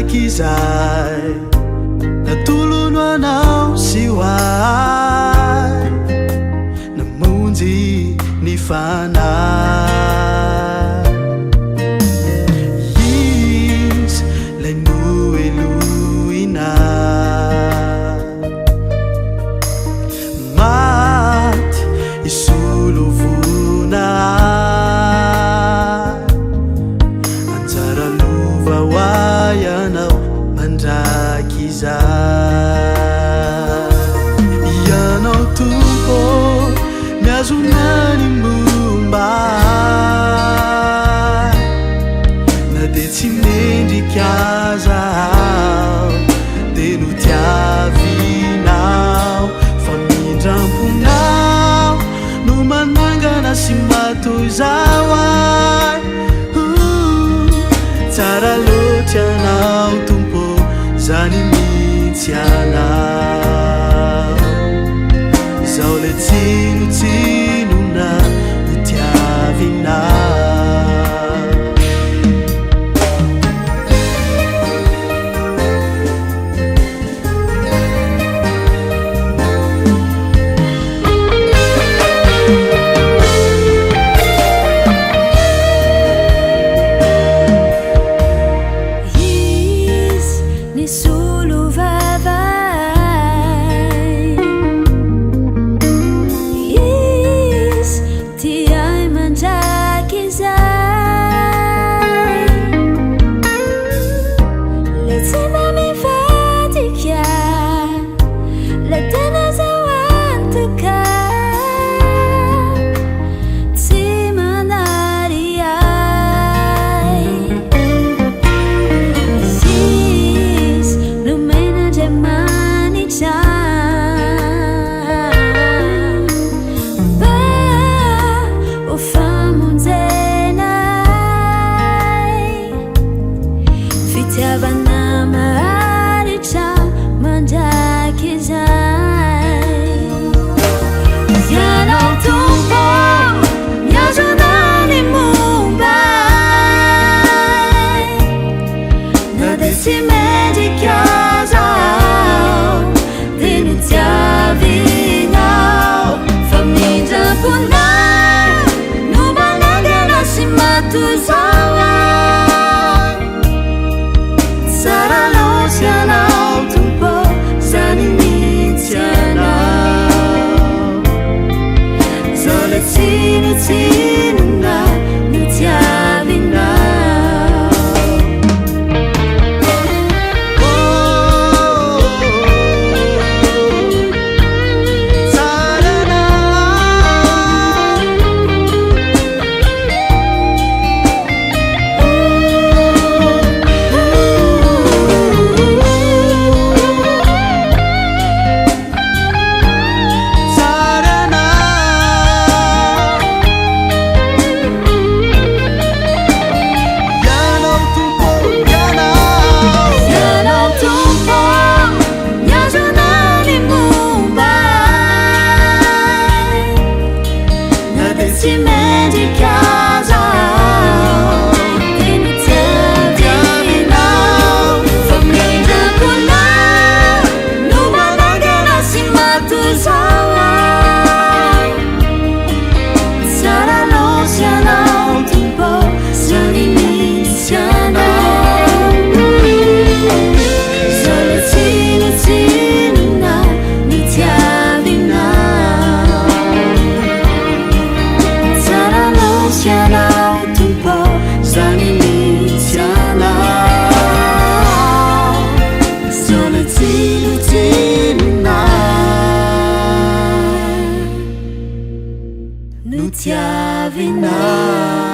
Mandrakizay natolony anao sy ho ahy, namonjy ny fanahy. Izy lay nohelohina, maty isolovona ahy. Anjara lova ho ahy ianao mandrakizay. Ianao Tompo mihazona ny momba ahy, na dia tsy mendrika aza aho dia notiavinao. Famindram-ponao no manangana sy matoy izao ahy. Tsara loatra ianao Tompo, zany mihitsy ianao. Izao le tsinotsinona hotiavinao. Izy nisolo vava ahy, Izy tia ahy mandrakizay. Ilay tsy mba mivadika, ilay tena azo antoka, tsy manary ahy. Izy nomen'Andriamanitra mba ho famonjena ahy. Fitiavana maharitra mandrakizay. Ianao Tompo mihazona ny momba ahy, na dia tsy mendrika aza aho dia notiavinao. Famindram-ponao no manangana sy matoy izao ahy. Tsara loatra ianao Tompo, zany mihitsy ianao. Izao ilay tsinotsinona notiavinao. Tsara anao. Tsara anao. Ianao Tompo, ianao. Ianao Tompo mihazona ny momba ahy, na dia tsy mendrika aza aho dia notiavinao. Famindram-ponao no manangana sy matoy izao ahy. Tsara loatra ianao Tompo, zany mihitsy ianao. Izao ilay tsinotsinona notiavinao. Tsara loatra ianao Tompo, zany mihitsy ianao. Izao ilay tsinotsinona Notiavinao.